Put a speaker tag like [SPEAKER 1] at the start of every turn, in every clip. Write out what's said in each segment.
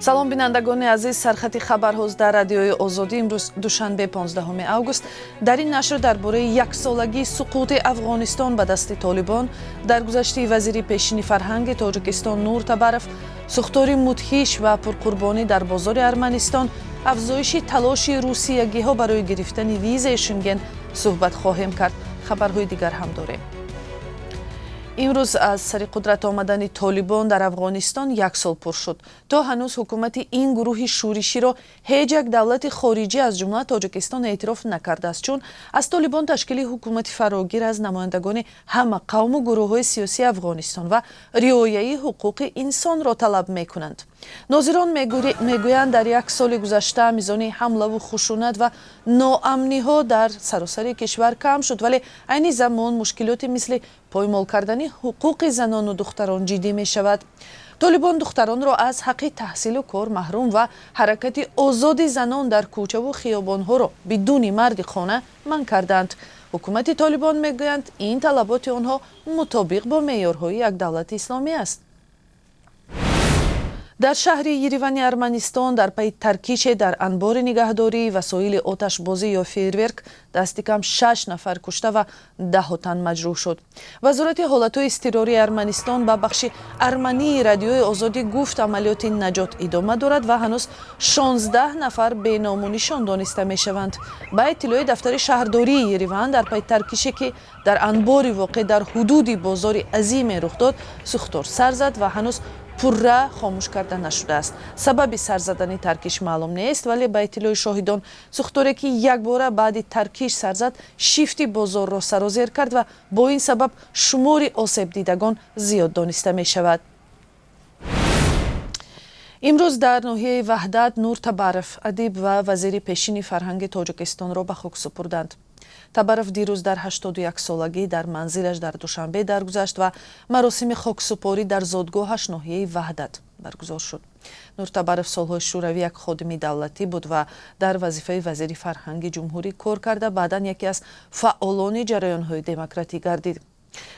[SPEAKER 1] Салом, бинандагони азиз. Сархати хабарҳост дар Радиои Озодӣ. Имрӯз душанбе, 15 август. Дар ин нашр дар бораи яксолагии суқути Афғонистон ба дасти Толибон, даргузашти вазири пешини фарҳанги Тоҷикистон Нур Табаров, сӯхтори мудҳиш ва пурқурбонӣ дар бозори Арманистон, афзоиши талоши русиягиҳо барои гирифтани визаи Шенген суҳбат хоҳем кард. Хабарҳои дигар ҳам дорем. Имрӯз аз сари қудрат омадани Толибон дар Афғонистон як сол пур шуд. То ҳанӯз ҳукумати ин гурӯҳи шӯриширо ҳеҷ як давлати хориҷӣ, аз ҷумла Тоҷикистон, эътироф накардааст, чун аз Толибон ташкили ҳукумати фарогир аз намояндагони ҳама қавму гурӯҳҳои сиёсии Афғонистон ва риояи ҳуқуқи инсонро талаб мекунанд. Нозирон мегӯянд, дар як соли гузашта мизони ҳамлаву хушунат ва ноамниҳо дар саросари кишвар кам шуд, вале айни замон мушкилоти мисли поймол кардани ҳуқуқи занону духтарон ҷиддӣ мешавад. Толибон духтаронро аз ҳаққи таҳсилу кор маҳрум ва ҳаракати озоди занон дар кӯчаву хиёбонҳоро бидуни марди хона манъ карданд. Ҳукумати Толибон мегӯянд, ин талаботи онҳо мутобиқ бо меъёрҳои як давлати исломӣ аст. Дар шаҳри Еревани Арманистон дар пайи таркише дар анбори нигаҳдории васоили оташбозӣ ё фейерверк дасти кам шаш нафар кушта ва даҳҳо тан маҷрӯҳ шуд. Вазорати ҳолатҳои изтирории Арманистон ба бахши армании Радиои Озодӣ гуфт, амалиёти наҷот идома дорад ва ҳанӯз 16 нафар беному нишон дониста мешаванд. Ба иттилои дафтари шаҳрдории Ереван, дар пайи таркише, ки дар анбори воқеъ дар ҳудуди бозори азиме рух дод, сӯхтор сар зад ва ҳанӯз пурра хомӯш карда нашудааст. Сабаби сар задани таркиш маълум нест, вале ба иттилои шоҳидон, сӯхторе, ки якбора баъди таркиш сар зад, шифти бозорро сарозер кард ва бо ин сабаб шумори осебдидагон зиёд дониста мешавад. Имрӯз дар ноҳияи Ваҳдат Нур Табаров, адиб ва вазири пешини фарҳанги Тоҷикистонро ба хок супурданд. Табаров дирӯз дар 81 солагӣ дар манзилаш дар Душанбе даргузашт ва маросими хоксупорӣ дар зодгоҳаш, ноҳияи Ваҳдат, баргузор шуд. Нур Табаров солҳои Шӯравӣ як ходими давлатӣ буд ва дар вазифаи вазири фарҳанги ҷумҳурӣ кор карда, баъдан яке аз фаъолони ҷараёнҳои демократӣ гардид.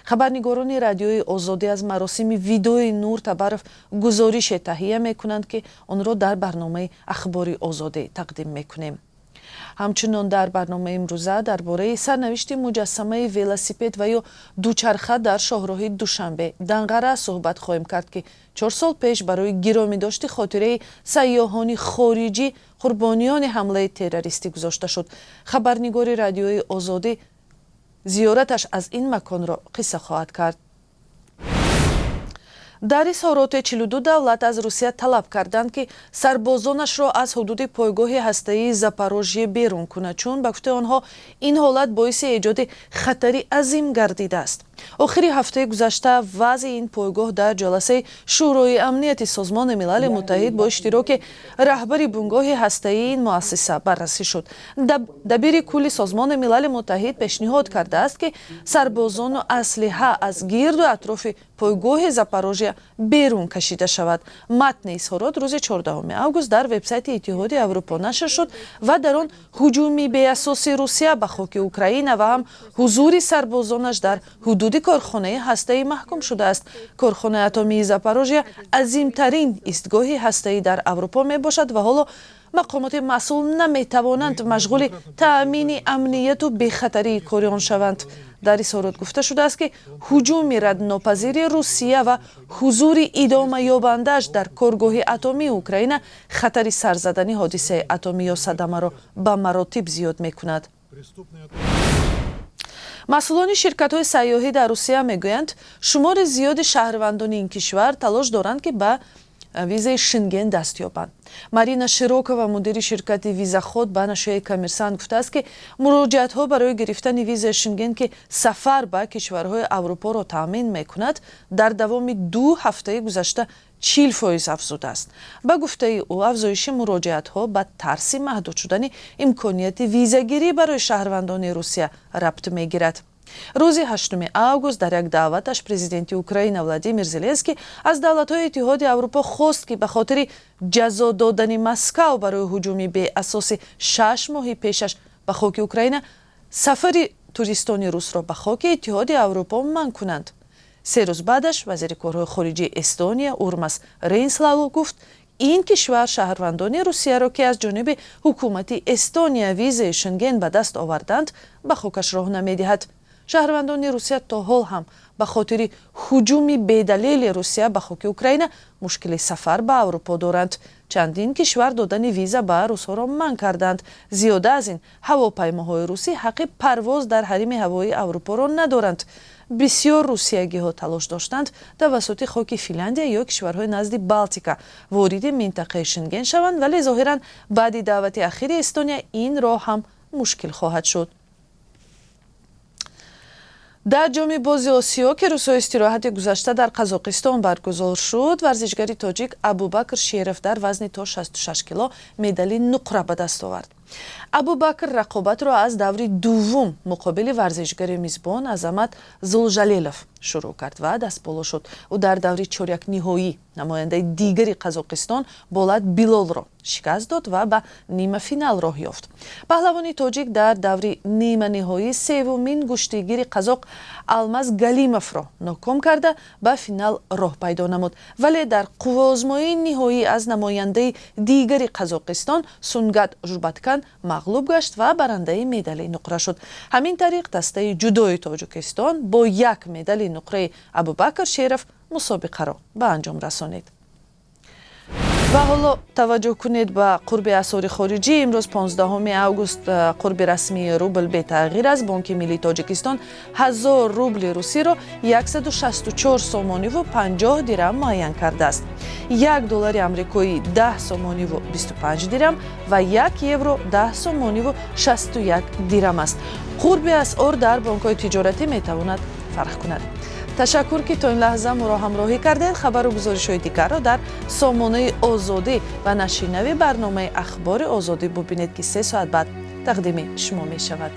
[SPEAKER 1] Хабарнигорони Радиои Озодӣ аз маросими видои Нур Табаров гузорише таҳия мекунанд, ки онро дар барномаи Ахбори Озодӣ тақдим мекунем. Ҳамчунон дар барномаи имрӯза дар бораи сарнавишти муҷассамаи велосипед ва ё дучарха дар шоҳроҳи Душанбе Данғара суҳбат хоҳем кард, ки 4 сол пеш барои гиромӣ дошти хотираи сайёҳони хориҷӣ, қурбониёни ҳамлаи террористӣ, гузошта шуд. Хабарнигори Радиои Озодӣ зиёраташ аз ин маконро қисса хоҳад кард. Дар изҳороте 42 давлат аз Русия талаб карданд, ки сарбозонашро аз ҳудуди пойгоҳи ҳастаии Запорожье берун кунад, чун ба гуфтаи онҳо ин ҳолат боиси эҷоди хатари азим гардидааст. Охири ҳафтаи гузашта вазъи ин пойгоҳ дар ҷаласаи Шӯрои Амнияти Созмони Милали Муттаҳид бо иштироки раҳбари бунгоҳи ҳастаии ин муассиса баррасӣ шуд. Дабири кулли Созмони Милали Муттаҳид пешниҳод кардааст, ки сарбозону аслиҳа аз гирду атрофи пойгоҳи Запорожья берун кашида шавад. Матни изҳорот рӯзи 14 август дар вебсайти Иттиҳоди Аврупо нашр шуд ва дар он ҳуҷуми беасоси Русия ба хоки Украина ва ҳам ҳузури сарбозонаш дар ҳудуди корхонаи ҳастаӣ маҳкум шудааст. Корхонаи атомии Запорожья азимтарин истгоҳи ҳастаӣ дар Аврупо мебошад ва ҳоло мақомоти масъул наметавонанд машғули таъмини амнияту бехатарии кори он шаванд. Дар изҳорот гуфта шудааст, ки ҳуҷуми раднопазири Русия ва ҳузури идомаёбандааш дар коргоҳи атомии Украина хатари сар задани ҳодисаи атомӣ ё садамаро ба маротиб зиёд мекунад. Масъулони ширкатҳои сайёҳӣ дар Русия мегӯянд, шумори зиёди шаҳрвандони ин кишвар талош доранд, ки ба визаи Шенген даст ёбанд. Марина Широкова, мудири ширкати Визаход, ба нашрияи Коммерсант гуфтааст, ки муроҷиатҳо барои гирифтани визаи Шенген, ки сафар ба кишварҳои Аврупоро таъмин мекунад, дар давоми 2 ҳафтаи гузашта 40% афзудааст. Ба гуфтаи ӯ, афзоиши муроҷиатҳо ба тарси маҳдуд шудани имконияти визагирӣ барои шаҳрвандони Русия рабт мегирад. Рӯзи 8 август дар як даъваташ президенти Украина Владимир Зеленский аз давлатҳои Иттиҳоди Аврупо хост, ки ба хотири ҷазо додани Москав барои ҳуҷуми беасоси 6 моҳи пешаш ба хоки Украина сафари туристони русро ба хоки Иттиҳоди Аврупо манъ кунанд. 3 рӯз баъдаш вазири корҳои хориҷии Эстония Урмас Рейнслалу гуфт. Ин кишвар шаҳрвандони Русияро, ки аз ҷониби ҳукумати Эстония визаи Шенген ба даст оварданд, ба хокаш роҳ намедиҳад. Шаҳрвандони Русия то ҳол ҳам ба хотири ҳуҷуми бедалели Русия ба хоки Украина мушкили сафар ба Аврупо доранд. Чандин кишвар додани виза ба русҳоро манъ карданд. Зиёда аз ин, ҳавопаймоҳои русӣ ҳаққи парвоз дар ҳарими ҳавоии Аврупоро надоранд. Бисёр русиягиҳо талош доштанд тавассути хоки Финляндия ё кишварҳои назди Балтика вориди минтақаи Шенген шаванд, вале зоҳиран баъди даъвати ахири Эстония ин роҳ ҳам мушкил хоҳад шуд. Дар Ҷоми бози Осиё, ки рӯзҳои истироҳати гузашта дар Қазоқистон баргузор шуд, варзишгари тоҷик Абубакр Шеров дар вазни то 66 кило медали нуқра ба даст овард. Абубакр рақобатро аз даври дуввум муқобили варзишгари мизбон Азамат Зулжалелов шурӯъ кард ва дастболо шуд. Ӯ дар даври чорякниҳоӣ намояндаи дигари Қазоқистон Болат Билолро шикаст дод ва ба нимафинал роҳ ёфт. Паҳлавони тоҷик дар даври ниманиҳоӣ севумин гӯштигири қазоқ Алмаз Галимовро ноком карда, ба финал роҳ пайдо намуд, вале дар қувваозмоии ниҳоӣ аз намояндаи дигари Қазоқистон Сунгат Жубаткан мағлуб гашт ва барандаи медали нуқра шуд. Ҳамин тариқ, дастаи ҷудои Тоҷикистон бо як медали нуқраи Абубакр Шеров мусобиқаро ба анҷом расонид. Ва ҳоло таваҷҷӯҳ кунед ба қурби асъори хориҷӣ. Имрӯз, 15 август, қурби расмии рубл бетағйир аст. Бонки миллии Тоҷикистон 1000 рубли русиро 164 сомониву 50 дирам муайян кардааст. 1 доллари амрикоӣ 10 сомониву 25 дирам ва 1 евро 10 сомониву 61 дирам аст. Қурби асъор дар бонкҳои тиҷоратӣ метавонад фарқ кунад. Ташаккур, ки то ин лаҳза моро ҳамроҳӣ кардед. Хабару гузоришҳои дигарро дар сомонаи Озодӣ ва нашри нави барномаи Ахбори Озодӣ бубинед, ки 3 соат баъд тақдими шумо мешавад.